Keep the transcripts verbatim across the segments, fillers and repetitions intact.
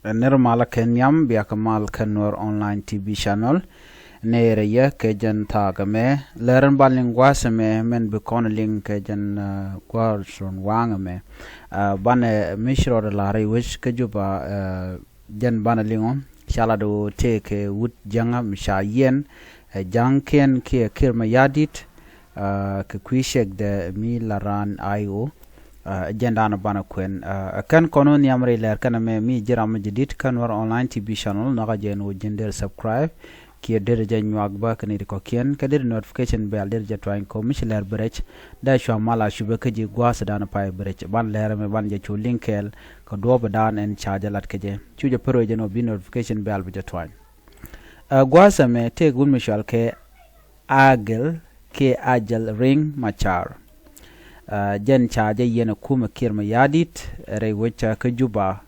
Nir malä kɛ nhiam, bia kɛ mal kɛ Nuer Online T V channel. Nɛɛrɛ yɛ kɛ jɛn thaak ɛmɛ. Lɛr in ban liŋ gua̱a̱th ɛmɛ, mɛn bi kɔn liŋ kɛ jɛn, uh, gua̱a̱th run waŋ ɛmɛ. Uh, banɛ mi ci rɔɔdɛ la̱r i̱ wec kä Juba, uh, jɛn banɛ liŋ ɔ. Ca lat ɣöö tëëkɛ wut Jäŋä mi ca yiɛn, uh, Ja̱ŋkiɛn kiɛ Kiir Mayardit, uh, kɛ kui̱ ciekdɛ mi la raan I O. Uh, jɛn da̱a̱n banɛ kuɛn. Uh, kɛn kɔn wä nhiam rɛy lɛr kɛn ɛmɛ mi ji̱ ram mi ji̱ di̱t kä Nuer Online T V channel, nhɔakä jɛ ɛn ɣöö ji̱n deri subscribe kiɛ deri jɛ nyuak bä kɛ ni ti kɔ̱kiɛn, kɛ deri notification bell deri jɛ tuany kɔ mi ci lɛr bi rɛc. Dee cua mal a cupɛ kä ji̱ gua̱a̱th da̱a̱n pay bi rɛc. Ban lɛr ɛmɛ ban jɛ cu liŋ kɛɛl kɛ duɔ̱ɔ̱p da̱a̱n ɛn ca jɛ lat kɛ jɛ. Cu jɛ pär wee jɛ ɛn ɣöö bi notification bell bi jɛ tuany. Uh, gua̱a̱th ɛmɛ tëëk wut mi cɔal kɛ Agil kiɛ Agil Riŋ Macar. Uh, jɛn ca jɛ yiɛn ɛ kumɛ Kiir Mayardit rɛy wec kä Juba.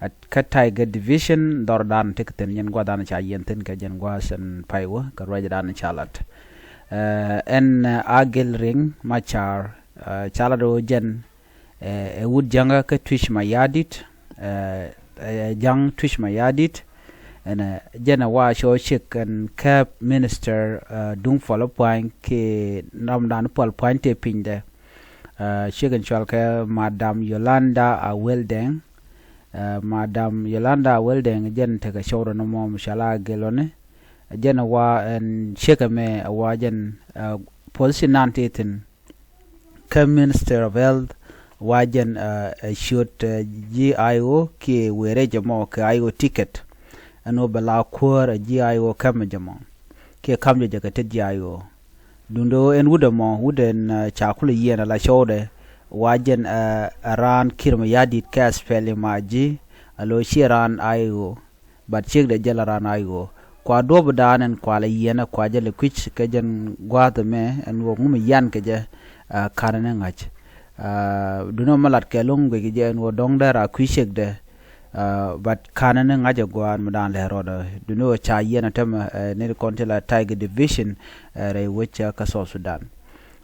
Uh, kä Tiger Division dhɔr dan tëk thi̱n, jɛn gua̱a̱th dan ca yiɛn thi̱n kɛ jɛn gua̱a̱th ɛn pay wä kɛ ruac dan ca lat. Uh, ɛn, uh, Agil Riŋ Macar, uh, ca lat ɣöö jɛn ɛ, ɛ wut Jäŋä kä Tuic Mayardit, ɛ, ɛ, Ja̱ŋ Tuic Mayardit. Ɛn, ɛ, jɛn ɛ wa cɔ ciek ɛn kɛ minister, ɛ, duŋ Puɔl Pua̱ny kiɛ ram dan Puɔl Pua̱ny tëë pinydɛ. Ɛ, ciek ɛn cɔal kɛ Madam Yolanda Awel Deng. Ɛ, Madam Yolanda Awel Deng jɛn tekɛ cɔwdɛ nɔmɔ mi cɔal Agil ɔ ni. Jɛn ɛ wa ɛn ciek ɛmɛ ɛ wa jɛn, ɛ, position nan tëë thi̱n kä Minister of Health, wa jɛn, uh, ɛ ciöt, uh, ji̱ I O kiɛ wëë rɛc ɛmɔ kɛ I O ticket. Ɛn ɣöö bɛ la kuäär ɛ ji̱ I O käm jɛ mɔ kiɛ ka̱m jɛ jɛ kɛ tet ji̱ I O. Duundɛ ɣöö ɛn wut ɛmɔ, wut ɛn, uh, ca kulɛ yiɛn ala cɔwdɛ, wa jɛn, uh, ɛ raan Kiir Mayardit kɛ SPLM-IG, alo /ciɛ raan I O. But ciekdɛ jɛ la raan I O. Kua duɔ̱p dan ɛn kua la yiɛn ɛ kua jɛ lɛ kui̱c kɛ jɛn gua̱a̱th ɛmɛ ɛn ɣöö ŋu mi yian kɛ jɛ, uh, ka̱n ni ŋa̱c. Uh, duundɛ ɣöö mi lat kɛ lo̱ŋ guic kɛ jɛ ɛn ɣöö dɔ̱ŋ dee ra kui̱ ciekdɛ. Uh, but ka̱n ni ŋa̱c ɛ gua̱a̱th mi dan lɛ rɔɔdɛ. Duundɛ ɣöö ca yiɛn ɛ tämɛ, uh, ni ti kɔn ti la Tiger Division, uh, rɛy wec, uh, kä South Sudan.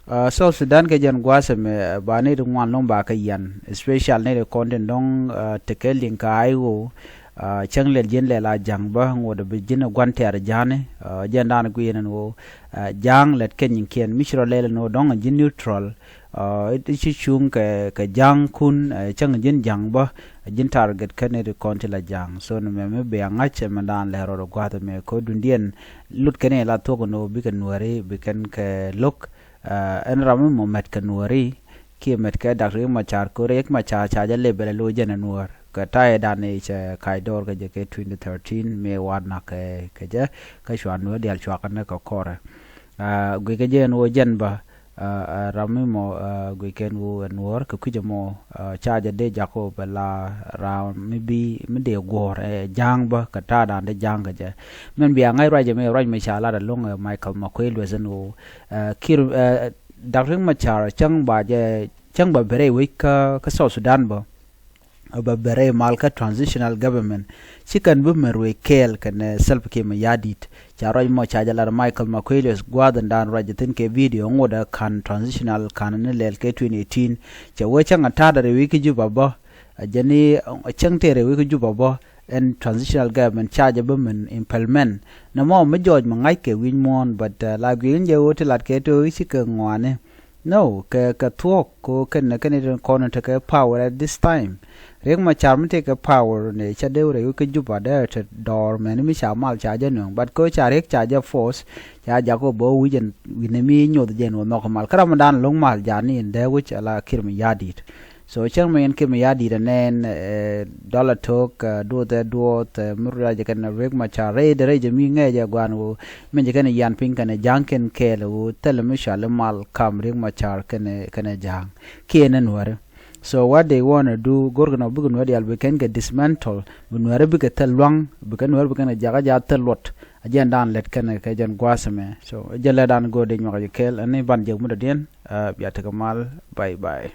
Uh, South Sudan kɛ jɛn gua̱a̱th ɛmɛ, uh, ba nɛy ti ŋuan lo̱ŋ ba kɛ yian, especial nɛy ti kɔn tin dɔ̱ŋ, uh, tekɛ liŋ kɛ I O, uh, cäŋ lɛl ji̱n lɛl a Ja̱ŋ bä, ŋot bi ji̱n ɛ gua̱n tɛ̈r Ja̱ŋni, uh, jɛn dan gui̱n ɛn ɣöö, uh, Ja̱ŋ lɛt kɛ nyiŋkiɛn mi ci rɔ lɛl ɛn ɣöö dɔ̱ŋ ji̱n neutral, uh, i̱ ci cuŋ kɛ, kɛ Ja̱ŋkun, uh, cäŋ ji̱n Ja̱ŋ bä, ji̱n target kä nɛy ti kɔn ti la Ja̱ŋ. So ni mɛ mi bia ŋa̱c ɛmɛ dan lɛ rɔɔdɛ gua̱a̱th ɛmɛ kɛ ɣöö duundiɛn lut kɛn ɛ la thuɔ̱k ɛn ɣöö bikɛ Nuääri, bi kɛn kɛ lo̱k, Ɛ, ɛn ram mi mɔ mɛt kɛ Nuääri kiɛ mɛt kɛ Dak Riek Macar, kɛ Riek Macar ca jɛ lɛ bɛl ɛ lo̱c jɛn ɛ Nuäär kɛ ta̱yɛ dan i̱ cɛ kac dɔɔr kɛ jɛ kɛ twenty thirteen mëë wa nak kɛ, kɛ jɛ, kä cua Nuäär diaal cua kɛ näk kɛ kɔrɛ. Ɛ, guic kɛ jɛ ɛn ɣöö jɛn bä, ɛ, ɛ, ram mi mɔ, ɛ, guic kɛn ɣöö ɛ Nuäär kɛ kui̱c ɛmɔ, ɛ, ca jɛ dee jak ɣöö bɛ la ram mi bi, mi dee guɔ̱ɔ̱r, ɛ, Ja̱a̱ŋ bä kɛ ta̱a̱ dan dee Ja̱a̱ŋ kɛ jɛ. Mɛn bia ŋa̱c ruac ɛmɛ, ruac mi ca lat ɛlɔ̱ŋ, ɛ, Michael Makuei Lueth ɛn ɣöö, ɛ, Kiir, ɛ, Dak Riek Macar cäŋ ba jɛ, cäŋ ba bɛ rɛy wec kä, kä South Sudan bä. Ɛ, ba bɛ rɛy mal kä transitional government. Ci kɛn bi mɛr wec kɛɛl kɛnɛ Salva Kiir Mayardit. Ca ruac mɔ ca jɛ lat Michael Makuei Lueth gua̱a̱th in dan ruac jɛ thi̱n kɛ video ŋot ɛ ka̱n transitional ka̱n ni lɛl kɛ twenty eighteen. Cɛ wee cäŋ a ta̱a̱dɛ rɛy wec kä Juba bä. Ɛ, jɛn i̱, ɛ, cäŋ tëë rɛy wec kä Juba bä. Ɛn transitional government ca jɛ bä min implement. Nɛmɔ mi jɔɔc mi ŋa̱c kɛ wi̱c muɔ̱ɔ̱n, but, ɛ, la gui̱i̱n jɛ ɣöö ti lat kɛ to̱ i̱ cikɛ ŋɔaani. No, kɛ, kɛ thuɔ̱k ko kɛn, kɛn i̱ kɔn tekɛ power at this time. Riek Macar mi tekɛ power ni ca dee wä rɛy wec kä Juba dee te dɔɔr mɛn mi ca mal ca jɛ nöŋ. But ko ca Riek ca jɛ force, ca jak ko bä wi̱c ɛn wi̱n mi nyoth jɛ ɛn wä nhɔk mal. Kä ram dan lo̱ŋ mal jani in dee wi̱c ala Kiir Mayardit. So cäŋ mi ɛn Kiir Mayardit ɛ nɛn, ɛ, dɔlɛ to̱k, ɛ, duɔth ɛ duɔth, ɛ, mi ruac jɛ kɛn Riek Macar rɛy dee rɛy jɛ mi ŋɛɛ jɛ gua̱a̱n ɣöö min jɛ kɛn yian piny kɛnɛ Ja̱a̱ŋ kɛn kɛɛl ɣöö thilɛ mi cɔal i̱ mal kam Riek Macar kɛnɛ, kɛnɛ Ja̱a̱ŋ kiɛ nɛ Nuääri. So what they wanna do, go̱rkɛ nɔ bikɛ Nuäär diaal bi kɛn kɛ dismantle, bi Nuääri bikɛ thil lua̱ŋ, bi kɛn Nuääri bi kɛn kɛ jakä jaat thil luɔt. A jɛn dan lɛt kɛnɛ kɛ jɛn gua̱a̱th ɛmɛ. So jɛn lɛt dan go̱o̱r dee nyuak jɛ kɛɛl, ɛn i̱ ban jɛ mudɔ diɛn, ɛ, bia tekɛ mal, bye bye.